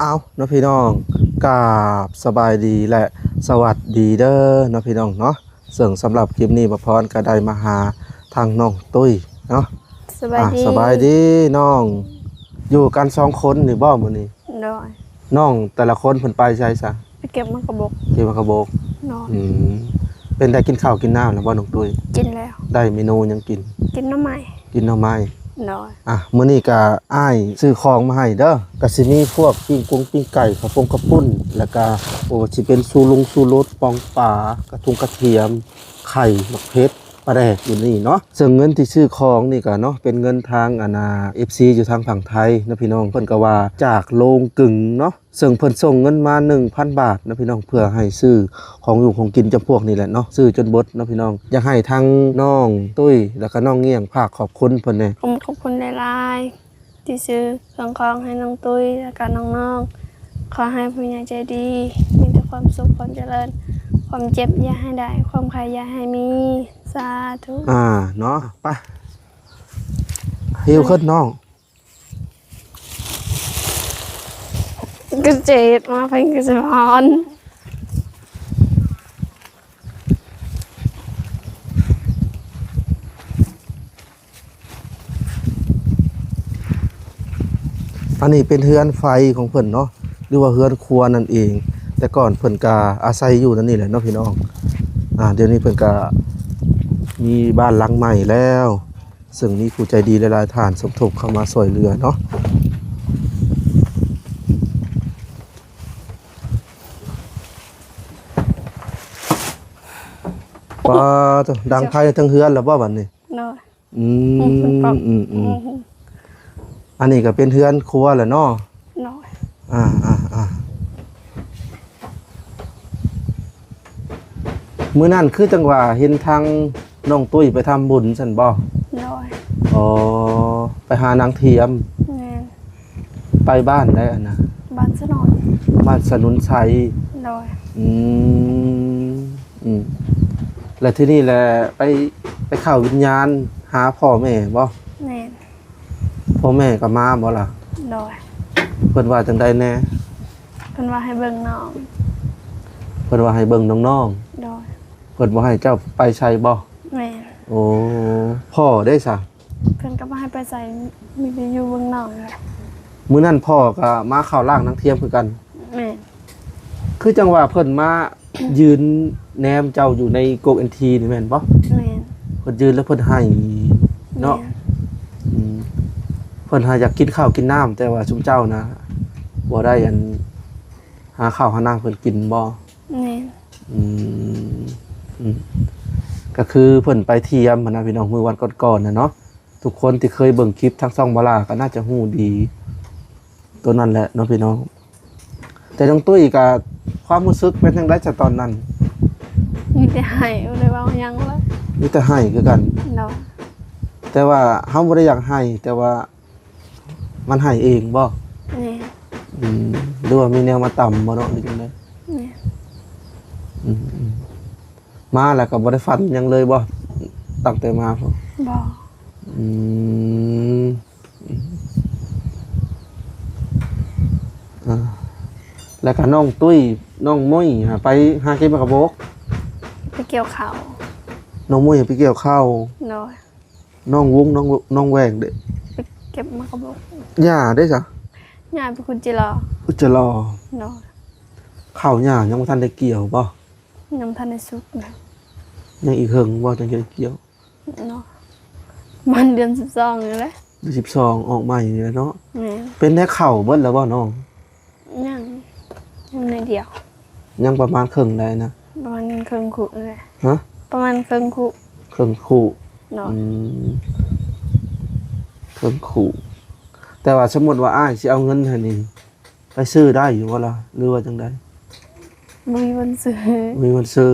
ເອົາເນາະພີ່ນ້ອງ ກາບສະບາຍດີ ແລະ ສະຫວັດດີເດີເນາະພີ່ນ້ອງເນາະ. ເຊິ່ງສຳລັບຄລິບນີ້ ບ່າວພອນກໍໄດ້ມາຫາທາງນ້ອງຕຸ້ຍເນາະ. ສະບາຍດີ ອ່າ ສະບາຍດີນ້ອງ. ຢູ່ກັນສອງຄົນນີ້ບໍ່ມື້ນີ້? ໂດຍ. ນ້ອງແຕ່ລະຄົນເພິ່ນໄປໃສຊະ? ໄປເກັບໝາກກະບົກ. ເກັບໝາກກະບົກ. ໂດຍ. ອືມ ເປັນໄດ້ກິນເຂົ້າກິນນ້ຳແລ້ວບໍ່ນ້ອງຕຸ້ຍ? ກິນແລ້ວ. ໄດ້ເມນູຫຍັງກິນ? ກິນໜໍ່ໄມ້. ກິນໜໍ່ໄມ້. ໂດຍ. ອ່ະ ມື້ນີ້ກະອ້າຍຊື້ຂອງມາໃຫ້ເດີ ກະຊິມີພວກປີ້ງກົງປີ້ງໄກ່ ເຂົ້າປົງເຂົ້າປຸ້ນ ແລ້ວກະ ໂອ ຊິເປັນຊູລຸງຊູລົດ ປ່ອງປາ ກະທຸງກະທຽມ ໄຂ່ ໝາກເຜັດ ປາແດກຢູ່ນີ້ເນາະ. ເຊິ່ງເງິນທີ່ຊື້ຂອງນີ້ກະເນາະ ເປັນເງິນທາງອັນນ່າ ເອັຟຊີ ຢູ່ທາງຝັ່ງໄທເນາະພີ່ນ້ອງ ເພິ່ນກະວ່າຈາກໂລງກຶງເນາະ. ເຊິ່ງເພິ່ນສົ່ງເງິນມາໜຶ່ງພັນບາດເນາະພີ່ນ້ອງ ເພື່ອໃຫ້ຊື້ຂອງຢູ່ຂອງກິນຈຳພວກນີ້ແຫຼະເນາະ ຊື້ຈົນເບິດເນາະພີ່ນ້ອງ. ຢາກໃຫ້ທາງນ້ອງຕຸ້ຍ ແລ້ວກະນ້ອງງຽງ ຝາກຂອບຄຸນເພິ່ນແດ່. ຂອບ ຂອບຄຸນຫຼາຍໆ ທີ່ຊື້ເຄື່ອງຂອງໃຫ້ນ້ອງຕຸ້ຍ ແລ້ວກະນ້ອງໆ. ຂໍໃຫ້ຜູ້ໃຫຍ່ໃຈດີມີແຕ່ຄວາມສຸກຄວາມຈະເລີນ ຄວາມເຈັບຢ່າໃຫ້ໄດ້ ຄວາມໄຂ້ຢ່າໃຫ້ມີ ສາທຸ. ອ່າ ເນາະ ໄປ ຫິ້ວຂຶ້ນນ້ອງ. ກະເຈັບມາເພິ່ນກະສະພອນ. ອັນນີ້ເປັນເຮືອນໄຟຂອງເພິ່ນເນາະ ຫຼືວ່າເຮືອນຄົວນັ້ນເອງ. ແຕ່ກ່ອນເພິ່ນກະອາໄສຢູ່ນັ້ນນີ້ແຫຼະເນາະພີ່ນ້ອງ. ອ່າ ດຽວນີ້ເພິ່ນກະມີບ້ານຫຼັງໃໝ່ແລ້ວ. ເຊິ່ງມີຜູ້ໃຈດີຫຼາຍໆທ່ານສົມທົບເຂົ້າມາຊ່ວຍເຫຼືອເນາະ. ປາໂທ້ ດັງໄຟທັງເຮືອນແລ້ວບໍ່ບັດນີ້? ໂດຍ. ອືມ ອືມ ອືມ ອືມ ອັນນີ້ກະເປັນເຮືອນຄົວແຫຼະເນາະ. ໂດຍ. ອ່າ ອ່າ ອ່າ. ມື້ນັ້ນຄືຈັ່ງວ່າເຫັນທາງນ້ອງຕຸ້ຍໄປທຳບຸນຊັ້ນບໍ່? ໂດຍ. ອໍ ໄປຫານາງທຽມ. ແມ່ນ. ໄປບ້ານໃດອັນນະ? ບ້ານສະໜຸນ. ບ້ານສະໜຸນໄຊ. ໂດຍ. ອືມ ອືມ ແລ້ວທີນີ້ແຫຼະ ໄປ ໄປເຂົ້າວິນຍານຫາພໍ່ແມ່ບໍ່? ແມ່ນ. ພໍ່ແມ່ກໍມາບໍ່ລະ? ໂດຍ. ເພິ່ນວ່າຈັ່ງໃດແດ່? ເພິ່ນວ່າໃຫ້ເບິ່ງນ້ອງ. ເພິ່ນວ່າໃຫ້ເບິ່ງນ້ອງໆ. ໂດຍ. ເພິ່ນບໍ່ໃຫ້ເຈົ້າໄປໃສບໍ່? ແມ່ນ. ໂອ້ ພໍ່ເດ້ຊະ? ເພິ່ນກໍບໍ່ໃຫ້ໄປໃສ ມີແຕ່ຢູ່ເບິ່ງນ້ອງແຫຼະ. ມື້ນັ້ນພໍ່ກໍມາເຂົ້າຮ່າງນາງທຽມຄືກັນ? ແມ່ນ. ຄືຈັ່ງວ່າເພິ່ນມາ ຢືນແນມເຈົ້າຢູ່ໃນກົກແອນທີນີ້ແມ່ນບໍ່? ແມ່ນ. ເພິ່ນຢືນແລ້ວເພິ່ນໄຫ້ເນາະ. ແມ່ນ. ອືມ ເພິ່ນຫາຢາກກິນເຂົ້າກິນນ້ຳ ແຕ່ວ່າຊຸມເຈົ້ານະ ບໍ່ໄດ້ອັນ ຫາເຂົ້າຫານ້ຳເພິ່ນກິນບໍ່? ແມ່ນ. ອືມ ອືມ ກໍຄືເພິ່ນໄປທຽມຫັ້ນນະພີ່ນ້ອງ ມື້ວັນກ່ອນໆນະເນາະ. ທຸກຄົນທີ່ເຄີຍເບິ່ງຄລິບທາງຊ່ອງບາລາກໍໜ້າຈະຮູ້ດີ ໂຕນັ້ນແຫຼະເນາະພີ່ນ້ອງ. ແຕ່ນ້ອງຕຸ້ຍກະ ຄວາມຮູ້ສຶກເປັນຈັ່ງໃດຊະຕອນນັ້ນ? ມີແຕ່ໄຫ້ ບໍ່ໄດ້ເວົ້າຫຍັງເລີຍ. ມີແຕ່ໄຫ້ຄືກັນ. ໂດຍ. ແຕ່ວ່າເຮົາບໍ່ໄດ້ຢາກໄຫ້ ແຕ່ວ່າມັນໄຫ້ເອງບໍ່? ແມ່ນ. ອືມ ຫຼືວ່າມີແນວມາຕຳບໍ່ເນາະ ຫຼືຈັ່ງໃດ? ແມ່ນ. ອືມ ອືມ ມາແລ້ວກໍບໍ່ໄດ້ຝັນຫຍັງເລີຍບໍ່ ຕັ້ງແຕ່ມາພຸ້ນ? ບໍ່. ອືມ ອືມ ອ່າ ແລ້ວກໍນ້ອງຕຸ້ຍ ນ້ອງມຸ້ຍຫາ ໄປຫາເກັບໝາກກະບົກ? ໄປກ່ຽວເຂົ້າ. ນ້ອງມຸ້ຍໄປກ່ຽວເຂົ້າ. ໂດຍ. ນ້ອງວົງ ນ້ອງ ນ້ອງແຫວງເດ້? ໄປເກັບໝາກກະບົກ. ຍ່າເດ້ຊະ? ຍ່າໄປຂຸດຈິລໍ. ຂຸດຈິລໍ. ໂດຍ. ເຂົ້າຍ່າຍັງບໍ່ທັນໄດ້ກ່ຽວບໍ່? ຍັງບໍ່ທັນໄດ້ສຸກນະ. ຍັງອີກເຫິງບໍ່ຈັ່ງຈະໄດ້ກ່ຽວ? ເນາະ ປະມານເດືອນສິບສອງນີ້ແຫຼະ. ເດືອນສິບສອງອອກໃໝ່ນີ້ແຫຼະເນາະ. ແມ່ນ. ເປັນແນວເຂົ້າເບິດແລ້ວບໍ່ນ້ອງ? ຍັງ ຍັງໜ້ອຍດຽວ. ຍັງປະມານເຄິ່ງໄດ້ນະ? ປະມານເຄິ່ງຄຸນີ້ແຫຼະ. ຮະ? ປະມານເຄິ່ງຄຸ. ເຄິ່ງຄຸ. ເນາະ. ອືມ ເຄິ່ງຄຸ. ແຕ່ວ່າສົມມຸດວ່າອ້າຍຊິເອົາເງິນໃຫ້ນີ້ ໄປຊື້ໄດ້ຢູ່ບໍ່ລະ ຫຼືວ່າຈັ່ງໃດ? ບໍ່ມີເງິນຊື້. ບໍ່ມີເງິນຊື້.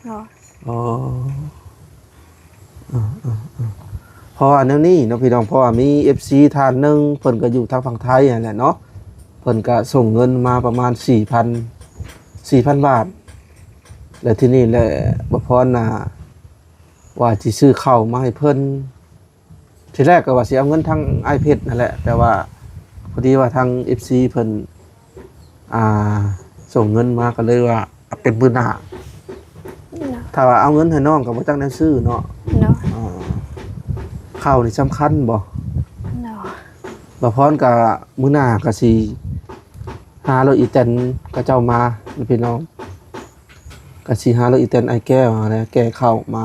ໂດຍ. ອໍ ເອີ ເອີ ເອີ ເພາະວ່າແນວນີ້ເນາະພີ່ນ້ອງ ເພາະວ່າມີເອັຟຊີທ່ານໜຶ່ງ ເພິ່ນກໍຢູ່ທາງຝັ່ງໄທຫັ້ນແຫຼະເນາະ ເພິ່ນກໍສົ່ງເງິນມາປະມານສີ່ພັນ ສີ່ພັນບາດ ແລະ ທີນີ້ແຫຼະ ບ່າວພອນນະ ວ່າຊິຊື້ເຂົ້າມາໃຫ້ເພິ່ນ. ທີແລກກໍວ່າຊິເອົາເງິນທາງອ້າຍເພັດຫັ້ນແຫຼະ ແຕ່ວ່າພໍດີວ່າທາງເອັຟຊີເພິ່ນ ອ່າ ສົ່ງເງິນມາ ກໍເລີຍວ່າເປັນມື້ໜ້າ. ໂດຍ. ຖ້າວ່າເອົາເງິນໃຫ້ນ້ອງກໍບໍ່ຈັກແນວຊື້ເນາະ. ໂດຍ. ອ່າ ເຂົ້ານີ້ສຳຄັນບໍ່? ໂດຍ. ບ່າວພອນກໍມື້ໜ້າກໍຊິຫາລົດອີແຕນເຂົາເຈົ້າມາ ພີ່ນ້ອງ, ກໍຊິຫາລົດອີແຕນອ້າຍແກ້ວຫັ້ນແຫຼະ ແກ່ເຂົ້າມາ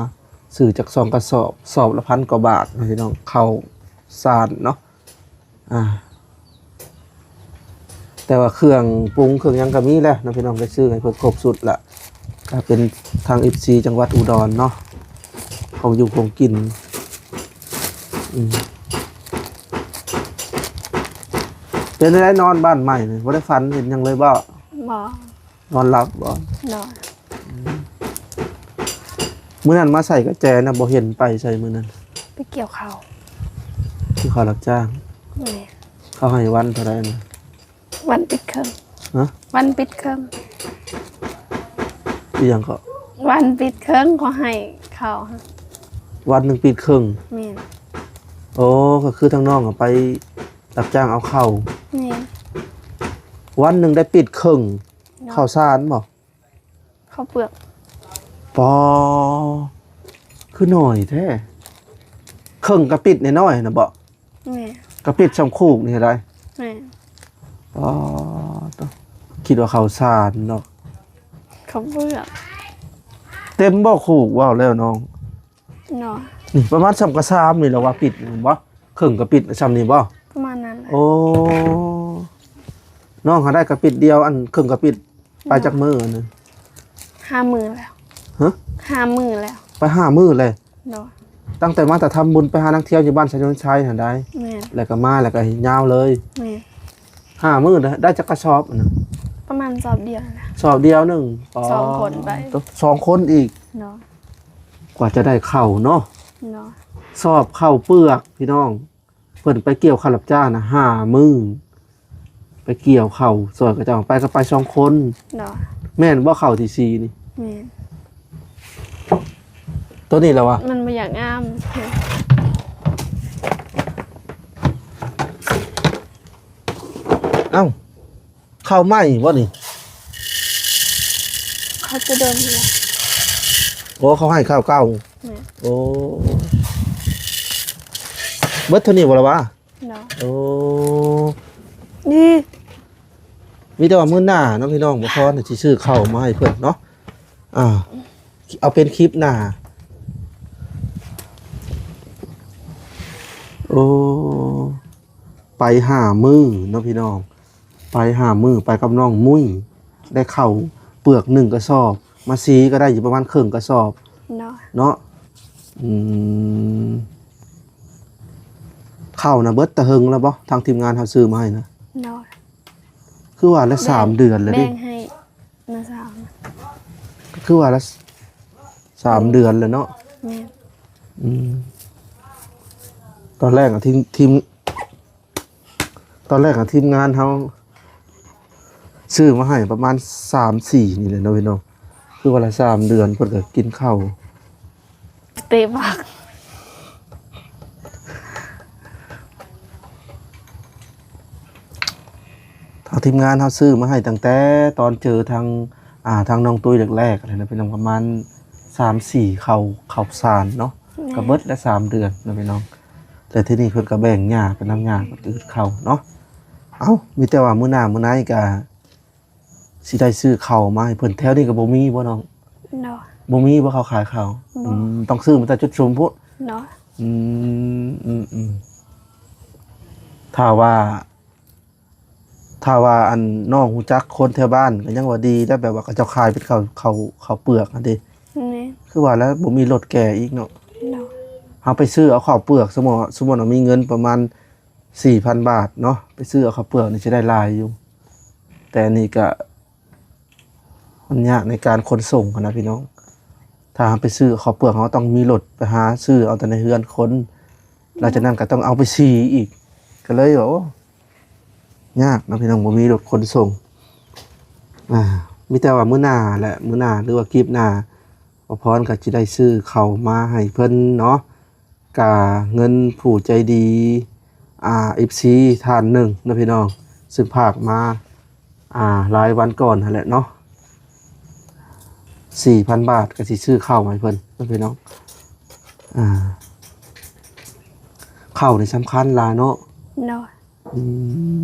ຊື້ຈັກສອງກະສອບ ສອບລະພັນກວ່າບາດ ພີ່ນ້ອງ, ເຂົ້າສານເນາະ. ອ່າ ແຕ່ວ່າເຄື່ອງປຸງເຄື່ອງຫຍັງກໍມີແລ້ວເນາະ ພີ່ນ້ອງ, ໄດ້ຊື້ໃຫ້ເພິ່ນຄົບຊຸດລະ. ກໍເປັນທາງເອັຟຊີຈັງຫວັດອຸດອນເນາະ ຂອງຢູ່ຂອງກິນ. ອືມ ເປັນໄດນອນບ້ານໃໝ່ນີ້ ບໍ່ໄດ້ຝັນເຫັນຫຍັງເລີຍບໍ່? ບໍ່. ນອນຫຼັບບໍ່? ນອນ. ອືມ ມື້ນັ້ນມາໃສ່ກະແຈນະ ບໍ່ເຫັນໄປໃສມື້ນັ້ນ? ໄປກ່ຽວເຂົ້າ. ຄືເຂົາຮັບຈ້າງ? ແມ່ນ. ເຂົາໃຫ້ວັນເທົ່າໃດນະ? ວັນປິດເຄິ່ງ. ຮະ? ວັນປິດເຄິ່ງ. ອີຫຍັງເກາະ? ວັນປິດເຄິ່ງເຂົາໃຫ້ເຂົ້າ. ວັນໜຶ່ງປິດເຄິ່ງ? ແມ່ນ. ໂອ້ ກໍຄືທາງນ້ອງອະໄປຮັບຈ້າງເອົາເຂົ້າ. ແມ່ນ. ວັນໜຶ່ງໄດ້ປິດເຄິ່ງ. ເນາະ. ເຂົ້າສານບໍ່? ເຂົ້າເປືອກ. ປາ ຄືໜ້ອຍແທ້. ເຄິ່ງກະປິດນ້ອຍໆນະບໍ? ແມ່ນ. ກະປິດຊ່ຳຄູກນີ້ໃດ໋. ແມ່ນ. ປາ ໂທ້ ຄິດວ່າເຂົ້າສານເນາະ. ເຂົ້າເປືອກ. ເຕັມບໍ່ຄູກ? ເວົ້າແລ້ວນ້ອງ. ເນາະ. ນີ້ປະມານຊ່ຳກະຊາມນີ້ແຫຼະວ່າປິດແມ່ນບໍ່? ເຄິ່ງກະປິດຊ່ຳນີ້ບໍ່? ປະມານນັ້ນແຫຼະ. ໂອ້ ນ້ອງຫາໄດ້ກະປິດດຽວ ອັນເຄິ່ງກະປິດ. ໄປຈັກມື້ອັນນັ້ນ? ຫ້າມື້ແລ້ວ. ຮະ? ຫ້າມື້ແລ້ວ. ໄປຫ້າມື້ເລີຍ? ໂດຍ. ຕັ້ງແຕ່ມາແຕ່ທຳບຸນໄປຫານັກທ່ຽວຢູ່ບ້ານຊະໂນນໄຊຫັ້ນໃດ໋? ແມ່ນ. ແລ້ວກໍມາ ແລ້ວກໍຍາວເລີຍ? ແມ່ນ. ຫ້າມື້ໄດ້ຈັກກະສອບອັນນັ້ນ? ປະມານສອບດຽວນັ້ນແຫຼະ. ສອບດຽວໜຶ່ງ? ສອງຄົນໄປ. ສອງຄົນອີກ? ໂດຍ. ກວ່າຈະໄດ້ເຂົ້າເນາະ. ໂດຍ. ສອບເຂົ້າເປືອກພີ່ນ້ອງ. ເພິ່ນໄປກ່ຽວເຂົ້າຮັບຈ້າງນະ ຫ້າມື້ ໄປກ່ຽວເຂົ້າຊ່ອຍເຂົາເຈົ້າ ໄປກໍໄປສອງຄົນ. ໂດຍ. ແມ່ນບໍ່ເຂົ້າທີສີ່ນີ້? ແມ່ນ. ໂຕນີ້ລະວະ? ມັນບໍ່ຢາກງາມ. ເອົ້າ ເຂົ້າໃໝ່ບໍ່ນີ້? ເຂົ້າແຕ່ດົນແລ້ວ. ໂອ້ ເຂົາໃຫ້ເຂົ້າເກົ່າ. ແມ່ນ. ໂອ້ ເບິດເທົ່ານີ້ບໍ່ລະວະ? ເນາະ. ໂອ້ ນີ້ ມີແຕ່ວ່າມື້ໜ້າເນາະພີ່ນ້ອງ ບໍ່ພອນຊິຊື້ເຂົ້າມາໃຫ້ເພິ່ນເນາະ. ອ່າ ເອົາເປັນຄລິບໜ້າ. ໂອ້ ໄປຫ້າມື້ເນາະພີ່ນ້ອງ. ໄປຫ້າມື້ ໄປກັບນ້ອງມຸ້ຍ ໄດ້ເຂົ້າເປືອກໜຶ່ງກະສອບ ມາສີກໍໄດ້ຢູ່ປະມານເຄິ່ງກະສອບເນາະ. ເນາະ. ອືມ ເຂົ້ານະເບິດແຕ່ເຫິງແລ້ວບໍ່? ທາງທີມງານເຮົາຊື້ມາໃຫ້ນະ. ເນາະ. ຄືວ່າລະສາມເດືອນແລ້ວເດ້. ແບ່ງໃຫ້ນະສາມ ຄືວ່າລະສາມເດືອນແລ້ວເນາະ. ແມ່ນ. ອືມ ຕອນແລກອະທີມ ທີມ ຕອນແລກອະ ທີມງານເຮົາຊື້ມາໃຫ້ປະມານສາມສີ່ນີ້ແຫຼະເນາະພີ່ນ້ອງ. ຄືວ່າລະສາມເດືອນເພິ່ນກໍກິນເຂົ້າ ເຕະບາກ. ທາງທີມງານເຮົາຊື້ມາໃຫ້ຕັ້ງແຕ່ຕອນເຈີທາງ ອ່າ ທາງນ້ອງຕຸ້ຍແລກໆຫັ້ນນະ ເປັນປະມານສາມສີ່ເຂົ້າ ເຂົ້າສານເນາະ. ແມ່ນ. ກໍເບິດລະສາມເດືອນເນາະພີ່ນ້ອງ. ແລ້ວທີນີ້ເພິ່ນກໍແບ່ງຫຍ້າໄປນຳຫຍ້າ ກໍອືດເຂົ້າເນາະ. ເອົ້າ ມີແຕ່ວ່າມື້ໜ້າມື້ໃນກໍຊິໄດ້ຊື້ເຂົ້າມາໃຫ້ເພິ່ນ. ແຖວນີ້ກໍບໍ່ມີບໍ່ນ້ອງ? ໂດຍ. ບໍ່ມີບໍ່ເຂົາຂາຍເຂົ້າ? ບໍ່. ອືມ ຕ້ອງຊື້ມາແຕ່ຈຸດຊຸມພຸ້ນ? ໂດຍ. ອືມ ອືມ ອືມ ຖ້າວ່າ ຖ້າວ່າອັນນ້ອງຮູ້ຈັກຄົນແຖວບ້ານກໍຍັງວ່າດີໄດ໋ ແບບວ່າເຂົາເຈົ້າຂາຍເປັນເຂົ້າ ເຂົ້າ ເຂົ້າເປືອກຫັ້ນເດ. ແມ່ນ. ຄືວ່າແລ້ວບໍ່ມີລົດແກ່ອີກເນາະ. ໂດຍ. ເຮົາໄປຊື້ເອົາເຂົ້າເປືອກ ສົມມຸດ ສົມມຸດວ່າມີເງິນປະມານສີ່ພັນບາດເນາະ ໄປຊື້ເອົາເຂົ້າເປືອກນີ້ຊິໄດ້ຫຼາຍຢູ່ ແຕ່ອັນນີ້ກະ ມັນຍາກໃນການຂົນສົ່ງຫັ້ນນະພີ່ນ້ອງ. ຖ້າເຮົາໄປຊື້ເຂົ້າເປືອກ ເຮົາຕ້ອງມີລົດໄປຫາຊື້ເອົາແຕ່ໃນເຮືອນຄົນ ຫຼັງຈາກນັ້ນກໍຕ້ອງເອົາໄປສີອີກ ກໍເລີຍວ່າ ໂອ້ ຍາກເນາະພີ່ນ້ອງ ບໍ່ມີລົດຂົນສົ່ງ. ອ່າ ມີແຕ່ວ່າມື້ໜ້າແຫຼະ ມື້ໜ້າ ຫຼືວ່າຄລິບໜ້າ ບ່າວພອນກໍຊິໄດ້ຊື້ເຂົ້າມາໃຫ້ເພິ່ນເນາະ. ກະເງິນຜູ້ໃຈດີ ອ່າ ເອັຟຊີທ່ານໜຶ່ງເນາະພີ່ນ້ອງ ເຊິ່ງຝາກມາ ອ່າ ຫຼາຍວັນກ່ອນຫັ້ນແຫຼະເນາະ ສີ່ພັນບາດ ກໍຊິຊື້ເຂົ້າໃຫ້ເພິ່ນເນາະພີ່ນ້ອງ. ອ່າ ເຂົ້ານີ້ສຳຄັນຫຼາຍເນາະ. ໂດຍ. ອືມ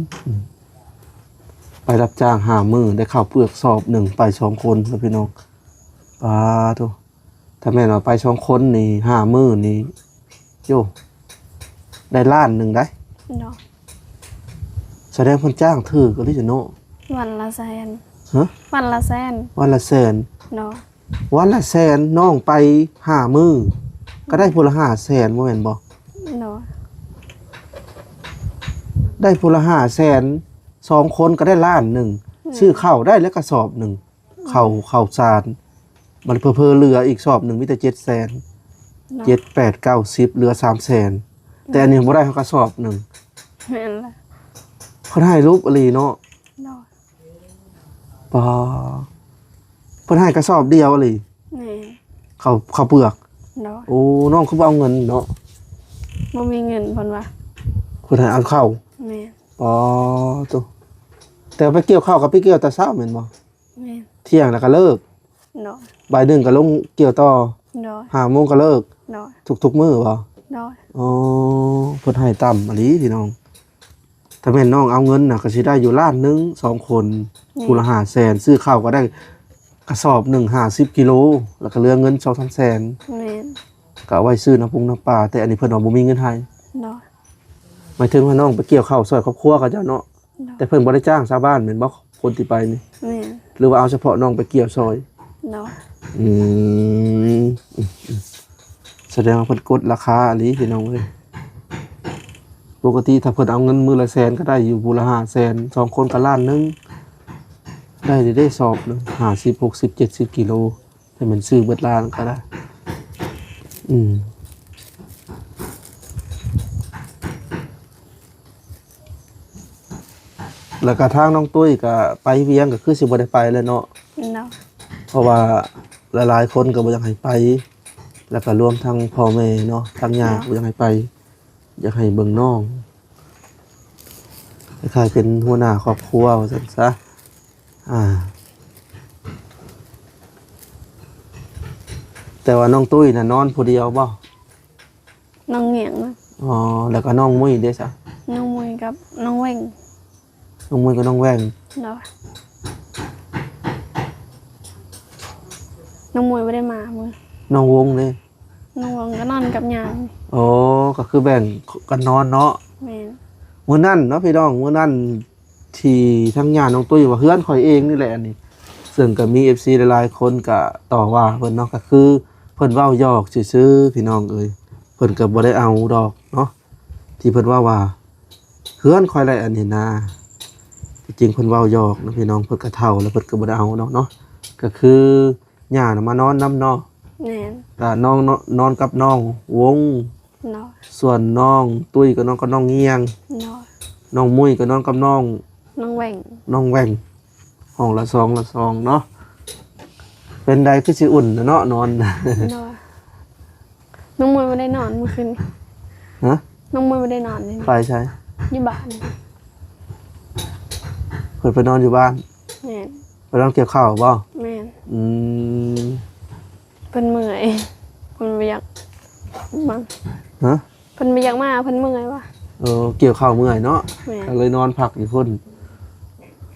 ໄປຮັບຈ້າງຫ້າມື້ ໄດ້ເຂົ້າເປືອກສອບໜຶ່ງ ໄປສອງຄົນເນາະພີ່ນ້ອງ. ປາໂທ້ ຖ້າແມ່ນວ່າໄປສອງຄົນນີ້ ຫ້າມື້ນີ້ ໂຢ ໄດ້ລ້ານໜຶ່ງໄດ໋. ໂດຍ. ສະແດງເພິ່ນຈ້າງຖືກອີ່ຫຼີເນາະ. ວັນລະແສນ. ຮະ? ວັນລະແສນ. ວັນລະແສນ. ໂດຍ. ວັນລະແສນ ນ້ອງໄປຫ້າມື້ ກໍໄດ້ຜູ້ລະຫ້າແສນ ບໍ່ແມ່ນບໍ່? ໂດຍ. ໄດ້ຜູ້ລະຫ້າແສນ ສອງຄົນກໍໄດ້ລ້ານໜຶ່ງ. ແມ່ນ. ຊື້ເຂົ້າໄດ້ແລ້ວກະສອບໜຶ່ງ ເຂົ້າ ເຂົ້າສານ ບັດເຜີໆເຫຼືອອີກສອບໜຶ່ງມີແຕ່ເຈັດແສນ. ໂດຍ. ເຈັດ ແປດ ເກົ້າ ສິບ ເຫຼືອສາມແສນ. ແຕ່ອັນນີ້ບໍ່ໄດ້ເຮົາກະສອບໜຶ່ງ. ແມ່ນລະ. ເພິ່ນໃຫ້ຫຼຸບອີ່ຫຼີເນາະ. ໂດຍ. ປາ ເພິ່ນໃຫ້ກະສອບດຽວອີ່ຫຼີ. ແມ່ນ. ເຂົ້າ ເຂົ້າເປືອກ. ໂດຍ. ໂອ້ ນ້ອງຄືບໍ່ເອົາເງິນເນາະ? ບໍ່ມີເງິນເພິ່ນວ່າ. ເພິ່ນໃຫ້ເອົາເຂົ້າ. ແມ່ນ. ປາໂທ້ ແຕ່ໄປກ່ຽວເຂົ້າກໍໄປກ່ຽວແຕ່ເຊົ້າແມ່ນບໍ່? ແມ່ນ. ທ່ຽງແລ້ວກໍເລີກ. ໂດຍ. ບ່າຍໜຶ່ງກໍລົງກ່ຽວຕໍ່. ໂດຍ. ຫ້າໂມງກໍເລີກ. ໂດຍ. ທຸກໆມື້ບໍ່? ໂດຍ. ອໍ ເພິ່ນໃຫ້ຕ່ຳອີ່ຫຼີພີ່ນ້ອງ. ຖ້າແມ່ນນ້ອງເອົາເງິນນະ ກໍຊິໄດ້ຢູ່ລ້ານໜຶ່ງ ສອງຄົນ. ແມ່ນ. ຜູ້ລະຫ້າແສນ ຊື້ເຂົ້າກໍໄດ້ກະສອບໜຶ່ງ ຫ້າສິບກິໂລ ແລ້ວກໍເຫຼືອເງິນສອງສາມແສນ. ແມ່ນ. ກໍເອົາໄວ້ຊື້ນ້ຳປຸງນ້ຳປາ ແຕ່ອັນນີ້ເພິ່ນວ່າບໍ່ມີເງິນໃຫ້. ໂດຍ. ໝາຍເຖິງວ່ານ້ອງໄປກ່ຽວເຂົ້າຊ່ອຍຄອບຄົວເຂົາເຈົ້າເນາະ. ໂດຍ. ແຕ່ເພິ່ນບໍ່ໄດ້ຈ້າງຊາວບ້ານແມ່ນບໍ່ ຄົນທີ່ໄປນີ້? ແມ່ນ. ຫຼືວ່າເອົາສະເພາະນ້ອງໄປກ່ຽວຊ່ອຍ? ໂດຍ. ອືມ ສະແດງວ່າເພິ່ນກົດລາຄາອີ່ຫຼີພີ່ນ້ອງເອີຍ. ປົກກະຕິຖ້າເພິ່ນເອົາເງິນມື້ລະແສນກໍໄດ້ຢູ່ ຜູ້ລະຫ້າແສນ ສອງຄົນກໍລ້ານໜຶ່ງ ໄດ້ເດ້ສອບໜຶ່ງ ຫ້າສິບ ຫົກສິບ ເຈັດສິບກິໂລ. ແຕ່ແມ່ນຊື້ເບິດລ້ານກໍໄດ້. ອືມ ແລ້ວກໍທາງນ້ອງຕຸ້ຍກໍໄປວຽງ ກໍຄືຊິບໍ່ໄດ້ໄປແລ້ວເນາະ. ເນາະ. ເພາະວ່າຫຼາຍໆຄົນກໍບໍ່ຢາກໃຫ້ໄປ ແລ້ວກໍລວມທັງພໍ່ແມ່ເນາະ ທາງຍາດ ເນາະ ບໍ່ຢາກໃຫ້ໄປ ຢາກໃຫ້ເບິ່ງນ້ອງ ຄ້າຍໆເປັນຫົວໜ້າຄອບຄົວວ່າຊັ້ນຊະ. ອ່າ ແຕ່ວ່ານ້ອງຕຸ້ຍນະນອນຜູ້ດຽວບໍ່? ນ້ອງຫຍັງນະ? ອໍ ແລ້ວກໍນ້ອງມຸ້ຍເດ້ຊະ? ນ້ອງມຸ້ຍກັບນ້ອງແຫວ່ງ. ນ້ອງມຸ້ຍກັບນ້ອງແຫວ່ງ. ໂດຍ. ນ້ອງມຸ້ຍບໍ່ໄດ້ມາມື້. ນ້ອງວົງເດ້? ນ້ອງວົງກໍນອນກັບຍາ. ອໍ ກໍຄືແບ່ງກັນນອນເນາະ. ແມ່ນ. ມື້ນັ້ນເນາະພີ່ນ້ອງ ມື້ນັ້ນ ທີ່ທາງຍາດນ້ອງຕຸ້ຍວ່າເຮືອນຂ້ອຍເອງນີ້ແຫຼະອັນນີ້ ເຊິ່ງກໍມີເອັຟຊີຫຼາຍໆຄົນກໍຕໍ່ວ່າເພິ່ນເນາະ ກໍຄືເພິ່ນເວົ້າຫຍອກຊື່ໆ ພີ່ນ້ອງເອີຍ ເພິ່ນກໍບໍ່ໄດ້ເອົາດອກເນາະ ທີ່ເພິ່ນເວົ້າວ່າເຮືອນຂ້ອຍແຫຼະອັນນີ້ນາ ທີ່ຈິງເພິ່ນເວົ້າຫຍອກເນາະພີ່ນ້ອງ ເພິ່ນກໍເຖົ້າແລ້ວ ເພິ່ນກໍບໍ່ໄດ້ເອົາດອກເນາະ ກໍຄື ຍ່ານະມານອນນຳເນາະ. ແມ່ນ. ກະນ້ອງ ນອນກັບນ້ອງວົງ. ໂດຍ. ສ່ວນນ້ອງຕຸ້ຍກໍນອນກັບນ້ອງງຽງ. ໂດຍ. ນ້ອງມຸ້ຍກໍນອນກັບນ້ອງ ນ້ອງແຫວ່ງ ນ້ອງແຫວ່ງ ຫ້ອງລະສອງລະສອງເນາະ. ເປັນໃດຄືຊິອຸ່ນເນາະນອນ. ໂດຍ. ນ້ອງມຸ້ຍບໍ່ໄດ້ນອນມື້ຄືນ. ຮະ? ນ້ອງມຸ້ຍບໍ່ໄດ້ນອນ. ໄປໃສ? ຢູ່ບ້ານ. ເພິ່ນໄປນອນຢູ່ບ້ານ. ແມ່ນ. ໄປນອນກ່ຽວເຂົ້າບໍ່? ແມ່ນ. ອືມ. ເພິ່ນເມື່ອຍ ເພິ່ນບໍ່ຢາກມາ. ຮະ? ເພິ່ນບໍ່ຢາກມາ ເພິ່ນເມື່ອຍວ່າ. ເອີ ກ່ຽວເຂົ້າເມື່ອຍເນາະ. ແມ່ນ. ກໍເລີຍນອນພັກຢູ່ພຸ້ນ.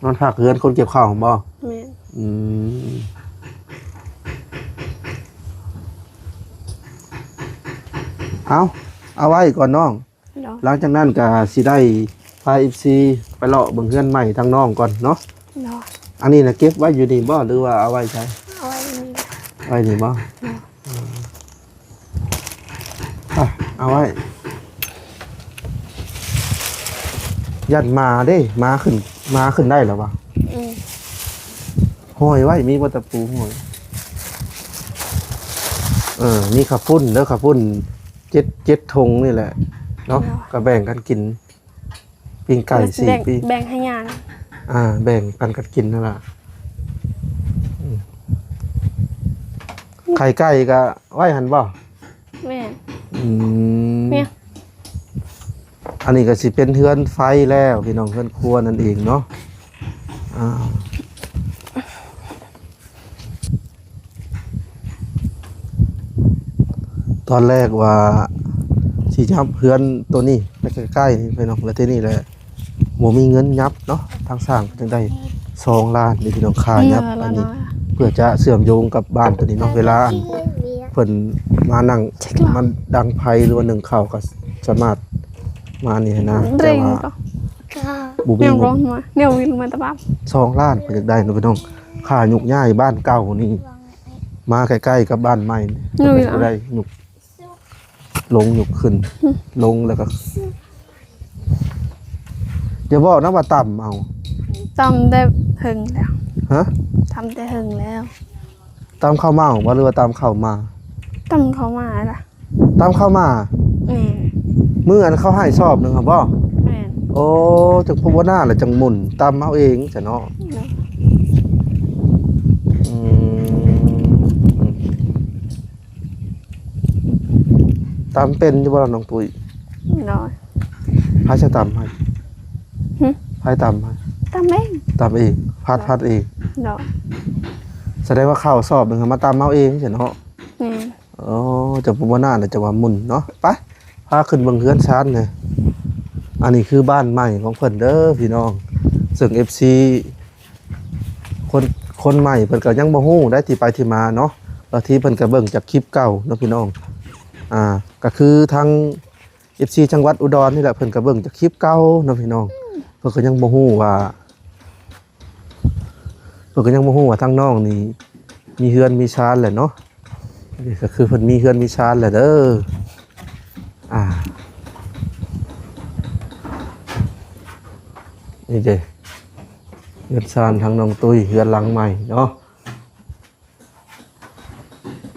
ນອນພັກເຮືອນຄົນກ່ຽວເຂົ້າຫັ້ນບໍ່? ແມ່ນ. ອືມ. ເອົາ ເອົາໄວ້ກ່ອນນ້ອງ. ໂດຍ. ຫຼັງຈາກນັ້ນກໍຊິໄດ້ພາເອັຟຊີໄປເລາະເບິ່ງເຮືອນໃໝ່ທາງນ້ອງກ່ອນເນາະ. ໂດຍ. ອັນນີ້ນະເກັບໄວ້ຢູ່ນີ້ບໍ່ ຫຼືວ່າເອົາໄວ້ໃສ? ເອົາໄວ້ນີ້. ໄວ້ນີ້ບໍ່? ໂດຍ. ອືມ. ອ່ະ ເອົາໄວ້. ຢ້ານໝາເດ້ ໝາຂຶ້ນ ໝາຂຶ້ນໄດ້ແລ້ວວະ? ອືມ. ຫ້ອຍໄວ້ ມີບໍ່ຕະປູຫ້ອຍ? ເອີ ມີເຂົ້າປຸ້ນເດີ ເຂົ້າປຸ້ນເຈັດ ເຈັດຖົງນີ້ແຫຼະເນາະ. ໂດຍ. ກໍແບ່ງກັນກິນ ປີ້ງໄກ່ສີ່ປີ້ງ ແບ່ງໃຫ້ຍ່າ. ອ່າ ແບ່ງປັນກັນກິນນັ້ນລະ. ອືມ. ໄຂ່ໄກ່ກໍໄວ້ຫັ້ນບໍ່? ແມ່ນ. ອືມ. ອັນນີ້ກໍຊິເປັນເຮືອນໄຟແລ້ວພີ່ນ້ອງ ເຮືອນຄົວນັ້ນເອງເນາະ. ອາ ຕອນແລກວ່າຊິຍັບເຮືອນໂຕນີ້ໄປໃກ້ໆນີ້ພີ່ນ້ອງ ແລ້ວທີນີ້ແຫຼະ ບໍ່ມີເງິນຍັບເນາະ ທາງຊ່າງເພິ່ນຈັ່ງໄດ້ສອງລ້ານນີ້ພີ່ນ້ອງ ຄ່າຍັບອັນນີ້ ເພື່ອຈະເຊື່ອມໂຍງກັບບ້ານໂຕນີ້ເນາະ ເວລາອັນເພິ່ນມານັ່ງ ມາດັງໄຟ ຫຼືວ່າໜຶ້ງເຂົ້າ ກໍສາມາດມານີ້ຫັ້ນນະ ແຕ່ວ່າບໍ່ມີງົບ ແນວວິນມາຕະບາບ ສອງລ້ານ ເພິ່ນຢາກໄດ້ເນາະພີ່ນ້ອງ ຄ່າຍົກຍ້າຍບ້ານເກົ່ານີ້ ມາໃກ້ໆກັບບ້ານໃໝ່ ແນວວິນ ກໍໄດ້ຍົກ ລົງຍົກຂຶ້ນ ອືມ ລົງແລ້ວກໍ ຢ່າບອກນະວ່າຕຳເອົາ ຕຳແຕ່ເຫິງແລ້ວ ຮະ ຕຳແຕ່ເຫິງແລ້ວ ຕຳເຂົ້າເໝົາບໍ່ ຫຼືວ່າຕຳເຂົ້າໝາ? ຕຳເຂົ້າໝາລະ ຕຳເຂົ້າໝາ ແມ່ນ ມື້ອັນເຂົາໃຫ້ສອບໜຶ່ງຫັ້ນບໍ່? ແມ່ນ ໂອ້ ຈັ່ງພາວະນາລະຈັ່ງໝຸ່ນ ຕຳເອົາເອງຊະເນາະ ໂດຍ ອືມ ຕຳເປັນຢູ່ບໍ່ລະນ້ອງຕຸ້ຍ? ໂດຍ ໃຜຈະຕຳໃຫ້? ຫຶ? ໃຜຕຳໃຫ້? ຕຳເອງ ຕຳເອງ ຜັດ ໂດຍ ຜັດເອງ ໂດຍ ສະແດງວ່າເຂົ້າສອບໜຶ່ງ ເຮົາມາຕຳເອົາເອງຊັ້ນເນາະ ແມ່ນ ໂອ້ ເຈົ້າບໍ່ໜ້ານະ ເຈົ້າວ່າໝຸ່ນເນາະ ໄປ ພາຂຶ້ນເບິ່ງເຮືອນຊານແດ່ ອັນນີ້ຄືບ້ານໃໝ່ຂອງເພິ່ນເດີພີ່ນ້ອງ ເຊິ່ງເອັຟຊີ ຄົນ ຄົນໃໝ່ເພິ່ນກໍຍັງບໍ່ຮູ້ໄດ໋ທີ່ໄປທີ່ມາເນາະ ບາງທີເພິ່ນກໍເບິ່ງຈາກຄລິບເກົ່າເນາະພີ່ນ້ອງ ອ່າ ກໍຄືທາງເອັຟຊີຈັງຫວັດອຸດອນນີ້ແຫຼະ ເພິ່ນກໍເບິ່ງຈາກຄລິບເກົ່າເນາະພີ່ນ້ອງ ເພິ່ນກໍຍັງບໍ່ຮູ້ວ່າ ເພິ່ນກໍຍັງບໍ່ຮູ້ວ່າທາງນ້ອງນີ້ມີເຮືອນມີຊານແຫຼະເນາະ ນີ້ກໍຄືເພິ່ນມີເຮືອນມີຊານແຫຼະເດີ ອ່າ ນີ້ເດ້ ເຮືອນຊານທາງນ້ອງຕຸ້ຍ ເຮືອນຫຼັງໃໝ່ເນາະ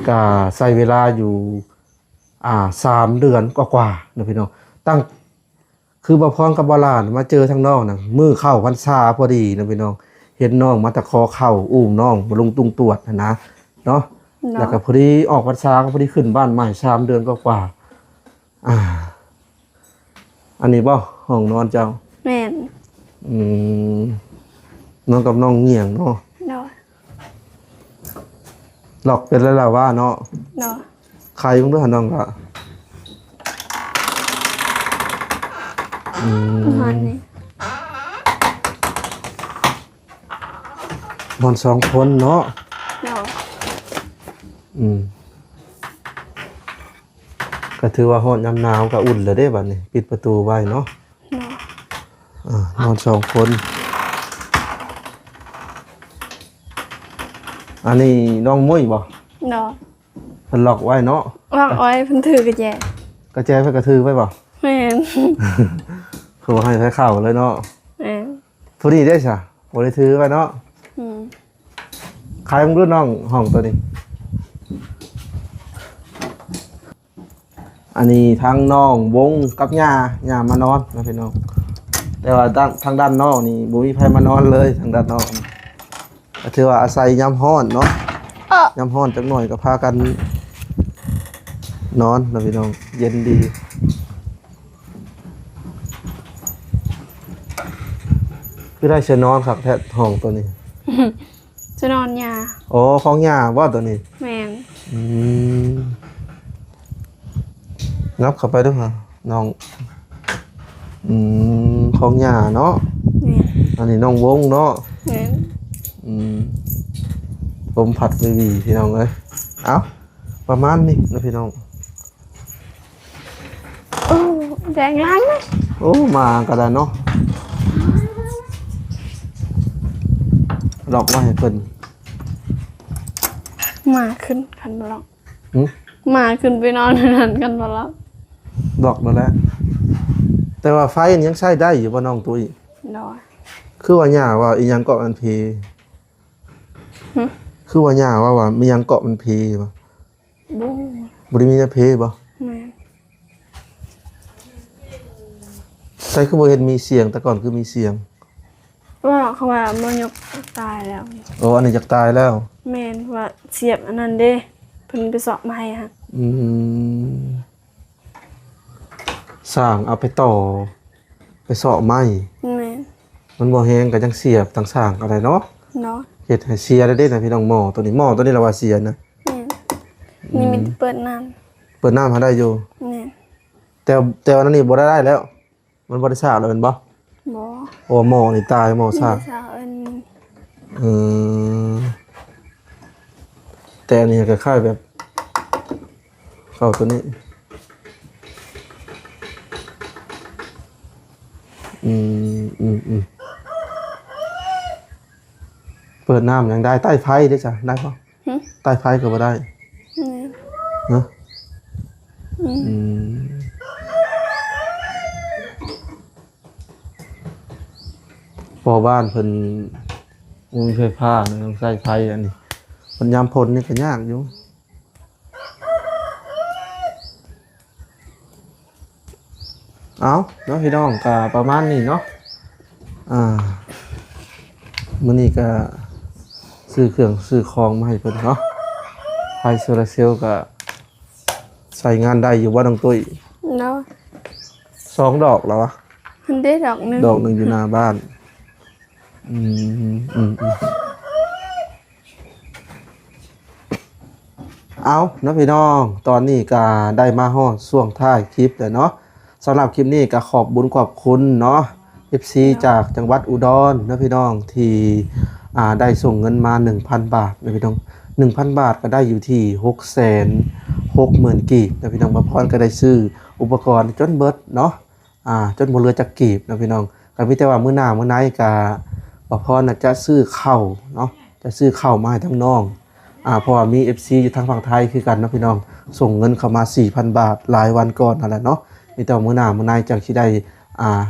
ກະໃຊ້ເວລາຢູ່ ອ່າ ສາມເດືອນກວ່າໆເນາະພີ່ນ້ອງ ຕັ້ງ ຄືບ່າວພອນກັບບ່າວຫຼານມາເຈີທາງນ້ອງນະ ມື້ເຂົ້າພັນສາພໍດີເນາະພີ່ນ້ອງ ເຫັນນ້ອງມາຕະຂໍເຂົ້າ ອຸ້ມນ້ອງມາລົງຕຸງຕວດຫັ້ນນະເນາະ ເນາະ ແລ້ວກໍພໍດີອອກພັນສາ ກໍພໍດີຂຶ້ນບ້ານໃໝ່ສາມເດືອນກວ່າໆ ອ່າ ອັນນີ້ບໍ່ ຫ້ອງນອນເຈົ້າ? ແມ່ນ ອືມ ນອນກັບນ້ອງຫງຽງເນາະ ໂດຍ ລັອກເປັນແລ້ວລະວ່າເນາະ ໂດຍ ໄຂເບິ່ງດູຫັ້ນນ້ອງລະ ອືມ ປະມານນີ້ ນອນສອງຄົນເນາະ ໂດຍ ອືມ ກໍຖືວ່າຮອດຍາມໜາວກໍອຸ່ນແລ້ວເດ້ບັດນີ້ ປິດປະຕູໄວ້ເນາະ ເນາະ ອ່າ ນອນສອງຄົນ ອັນນີ້ນ້ອງມຸ້ຍບໍ່? ເນາະ ເພິ່ນລັອກໄວ້ເນາະ ລັອກໄວ້ ເພິ່ນຖືກະແຈ ກະແຈເພິ່ນກະຖືໄວ້ບໍ່? ແມ່ນ ຄືບໍ່ໃຫ້ໃຜເຂົ້າເລີຍເນາະ ແມ່ນ ຜູ້ນີ້ເດ້ຊະ ບໍ່ໄດ້ຖືໄວ້ເນາະ ອືມ ຂາຍເບິ່ງດູນ້ອງ ຫ້ອງໂຕນີ້ ອັນນີ້ທັງນ້ອງວົງກັບຍ່າ ຍ່າມານອນນະພີ່ນ້ອງ ແຕ່ວ່າທາງ ທາງດ້ານນອກນີ້ບໍ່ມີໃຜມານອນເລີຍ ທາງດ້ານນອກ ກໍຖືວ່າອາໄສຍາມຮ້ອນເນາະ ເອີ ຍາມຮ້ອນຈັກໜ້ອຍກໍພາກັນນອນນະພີ່ນ້ອງ ເຢັນດີ ຄືໄດ້ເຊື່ອນອນຄັກແທ້ຫ້ອງໂຕນີ້ ເຊື່ອນອນຍ່າ ອໍ ຂອງຍ່າບໍ່ໂຕນີ້? ແມ່ນ ອືມ ຫຍັບເຂົ້າໄປເດີ້ ນ້ອງ ອືມ ຂອງຍ່າເນາະ ແມ່ນ ອັນນີ້ນ້ອງວົງເນາະ ແມ່ນ ອືມ ລົມພັດວີໆ ພີ່ນ້ອງເອີຍ ເອົ້າ ປະມານນີ້ເນາະພີ່ນ້ອງ ໂອ້ ແດງຫຼາຍນະ ໂອ້ ໝາກໍໄດ້ເນາະ ລັອກໄວ້ໃຫ້ເພິ່ນ ໝາຂຶ້ນຄັນບໍ່ລັອກ ຫຶ? ໝາຂຶ້ນໄປນອນໃນນັ້ນຄັນບໍ່ລັອກ ລັອກນັ້ນແຫຼະ ແຕ່ວ່າໄຟນີ້ຍັງໃຊ້ໄດ້ຢູ່ບໍ່ນ້ອງຕຸ້ຍ? ໂດຍ ຄືວ່າຍ່າວ່າອີຫຍັງເກາະມັນເພ ຫຶ? ຄືວ່າຍ່າວ່າ ວ່າມີຫຍັງເກາະມັນເພບໍ່? ບໍ່ ບໍ່ໄດ້ມີແນວເພບໍ່? ແມ່ນ ໃສຄືບໍ່ເຫັນມີສຽງ ແຕ່ກ່ອນຄືມີສຽງ ວ່າເຂົາວ່າບໍ່ຍົກຕາຍແລ້ວ ໂອ້ ອັນນີ້ຢາກຕາຍແລ້ວ ແມ່ນ ວ່າສຽບອັນນັ້ນເດ້ ເພິ່ນໄປເຊາະໄມ້ຫັ້ນ ອືມ ຊ່າງເອົາໄປຕໍ່ ໄປເຊາະໄມ້ ແມ່ນ ມັນບໍ່ແຮງກໍຍັງເສຍ ຕັ້ງສ້າງກໍໄດ້ເນາະ ເນາະ ເຮັດໃຫ້ເສຍໄດ້ເດ້ນະພີ່ນ້ອງ. ໝໍ້ໂຕນີ້ ໝໍ້ໂຕນີ້ລະວ່າເສຍນະ. ແມ່ນ ນີ້ມີແຕ່ເປີດນ້ຳ ເປີດນ້ຳໃຫ້ໄດ້ຢູ່. ແມ່ນ ແຕ່ ແຕ່ວ່າອັນນີ້ບໍ່ໄດ້ແລ້ວ ມັນບໍ່ໄດ້ສາກແລ້ວແມ່ນບໍ່? ບໍ່ ໂອ້ ໝໍ້ນີ້ຕາຍ ໝໍ້ສາກ ເອີ ແຕ່ອັນນີ້ຄ້າຍໆແບບເຂົ້າໂຕນີ້. ອືມ ອືມ ອືມ ເປີດນ້ຳຍັງໄດ້ ໃຕ້ໄຟເດ້ຊະ ໄດ້ບໍ່? ຫຶ? ໃຕ້ໄຟກໍບໍ່ໄດ້. ແມ່ນ ຮະ? ອືມ ອືມ ພໍ່ບ້ານເພິ່ນບໍ່ມີໄຟຟ້ານະ ຕ້ອງໃຊ້ໄຟອັນນີ້ ມັນຍາມຝົນນີ້ກໍຍາກຢູ່. ເອົາເນາະພີ່ນ້ອງ ກໍປະມານນີ້ເນາະ. ອ່າ ມື້ນີ້ກໍຊື້ເຄື່ອງຊື້ຂອງມາໃຫ້ເພິ່ນເນາະ. ໄຟໂຊລາເຊວກໍໃຊ້ງານໄດ້ຢູ່ບໍ່ນ້ອງຕຸ້ຍ? ເນາະ ສອງດອກແລ້ວວະ. ຫັ້ນເດ້ດອກໜຶ່ງ ດອກໜຶ່ງຢູ່ໜ້າບ້ານ. ອືມ ອືມ ອືມ. ເອົາເນາະພີ່ນ້ອງ ຕອນນີ້ກໍໄດ້ມາຮອດຊ່ວງທ້າຍຄລິບແລ້ວເນາະ. ສຳລັບຄລິບນີ້ກໍຂອບບຸນຂອບຄຸນເນາະ ເອັບຊີ ເນາະ ຈາກຈັງຫວັດອຸດອນເນາະພີ່ນ້ອງ ທີ່ ອ່າ ໄດ້ສົ່ງເງິນມາໜຶ່ງພັນບາດເນາະພີ່ນ້ອງ. ໜຶ່ງພັນບາດກໍໄດ້ຢູ່ທີ່ຫົກແສນຫົກໝື່ນກີບເນາະພີ່ນ້ອງ. ບ່າວພອນກໍໄດ້ຊື້ອຸປະກອນຈົນເບິດເນາະ ອ່າ ຈົນບໍ່ເຫຼືອຈັກກີບເນາະພີ່ນ້ອງ. ກໍມີແຕ່ວ່າມື້ໜ້າມື້ໃນກໍ ບ່າວພອນນະຈະຊື້ເຂົ້າເນາະ ຈະຊື້ເຂົ້າມາໃຫ້ທາງນ້ອງ. ອ່າ ເພາະວ່າມີເອັບຊີຢູ່ທາງຝັ່ງໄທຄືກັນເນາະພີ່ນ້ອງ ສົ່ງເງິນເຂົ້າມາສີ່ພັນບາດຫຼາຍວັນກ່ອນຫັ້ນແຫຼະເນາະ. ມີແຕ່ວ່າມື້ໜ້າມື້ໃນຈັ່ງຊິໄດ້ ອ່າ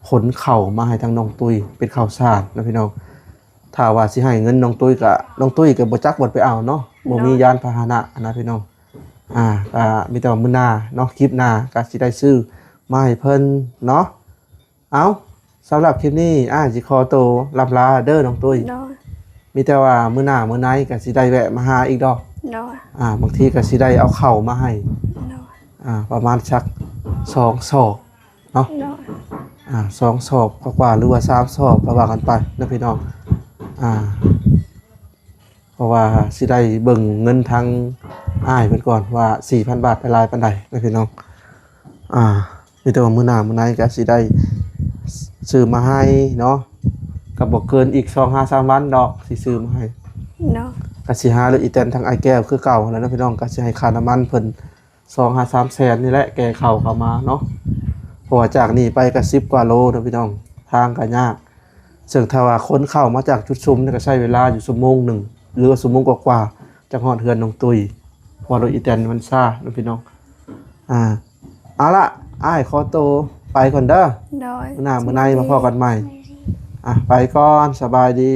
ຂົນເຂົ້າມາໃຫ້ທາງນ້ອງຕຸ້ຍເປັນເຂົ້າສານເນາະພີ່ນ້ອງ. ຖ້າວ່າຊິໃຫ້ເງິນນ້ອງຕຸ້ຍກະ ນ້ອງຕຸ້ຍກະບໍ່ຈັກບ່ອນໄປເອົາເນາະ ບໍ່ມີ ເນາະ ຍານພາຫະນະຫັ້ນນະພີ່ນ້ອງ. ອ່າ ກະມີແຕ່ວ່າມື້ໜ້າເນາະ ຄລິບໜ້າກະຊິໄດ້ຊື້ມາໃຫ້ເພິ່ນເນາະ. ເອົາ ສຳລັບຄລິບນີ້ອ້າຍຊິຂໍໂຕລ່ຳລາເດີນ້ອງຕຸ້ຍ. ໂດຍ ມີແຕ່ວ່າມື້ໜ້າມື້ໃນກະຊິໄດ້ແວະມາຫາອີກດອກ. ໂດຍ ອ່າ ບາງທີກະຊິໄດ້ເອົາເຂົ້າມາໃຫ້. ໂດຍ ອ່າ ປະມານສັກສອງສອບ ເນາະ. ໂດຍ ອ່າ ສອງສອບກວ່າໆ ຫຼືວ່າສາມສອບກໍວ່າກັນໄປເນາະພີ່ນ້ອງ. ອ່າ ເພາະວ່າຊິໄດ້ເບິ່ງເງິນທາງອ້າຍເພິ່ນກ່ອນວ່າສີ່ພັນບາດໄດ້ຫຼາຍປານໃດເນາະພີ່ນ້ອງ. ອ່າ ມີແຕ່ວ່າມື້ໜ້າມື້ໃນກໍຊິໄດ້ຊື້ມາໃຫ້ເນາະ ກໍບໍ່ເກີນອີກສອງຫາສາມວັນດອກ ຊິຊື້ມາໃຫ້. ໂດຍ ກໍຊິຫາເລື່ອງອີແຕນທາງອ້າຍແກ້ວຄືເກົ່າຫັ້ນແຫຼະເນາະພີ່ນ້ອງ ກໍຊິໃຫ້ຄ່ານ້ຳມັນເພິ່ນ ສອງຫາສາມແສນນີ້ແຫຼະ ແກ່ເຂົ້າເຂົ້າມາເນາະ. ເພາະວ່າຈາກນີ້ໄປກໍສິບກວ່າໂລເນາະພີ່ນ້ອງ ທາງກໍຍາກ. ເຊິ່ງຖ້າວ່າຂົນເຂົ້າມາຈາກຈຸດຊຸມນີ້ກໍໃຊ້ເວລາຢູ່ຊົ່ວໂມງໜຶ່ງ ຫຼືວ່າຊົ່ວໂມງກວ່າໆ ຈັ່ງຮອດເຮືອນນ້ອງຕຸ້ຍ ເພາະວ່າລົດອີແຕນມັນຊ້າເນາະພີ່ນ້ອງ. ອ່າ ເອົາລະ ອ້າຍຂໍໂຕໄປກ່ອນເດີ. ໂດຍ ມື້ໜ້າມື້ໃນມາພໍ້ກັນໃໝ່. ອ່າ ໄປກ່ອນ ສະບາຍດີ.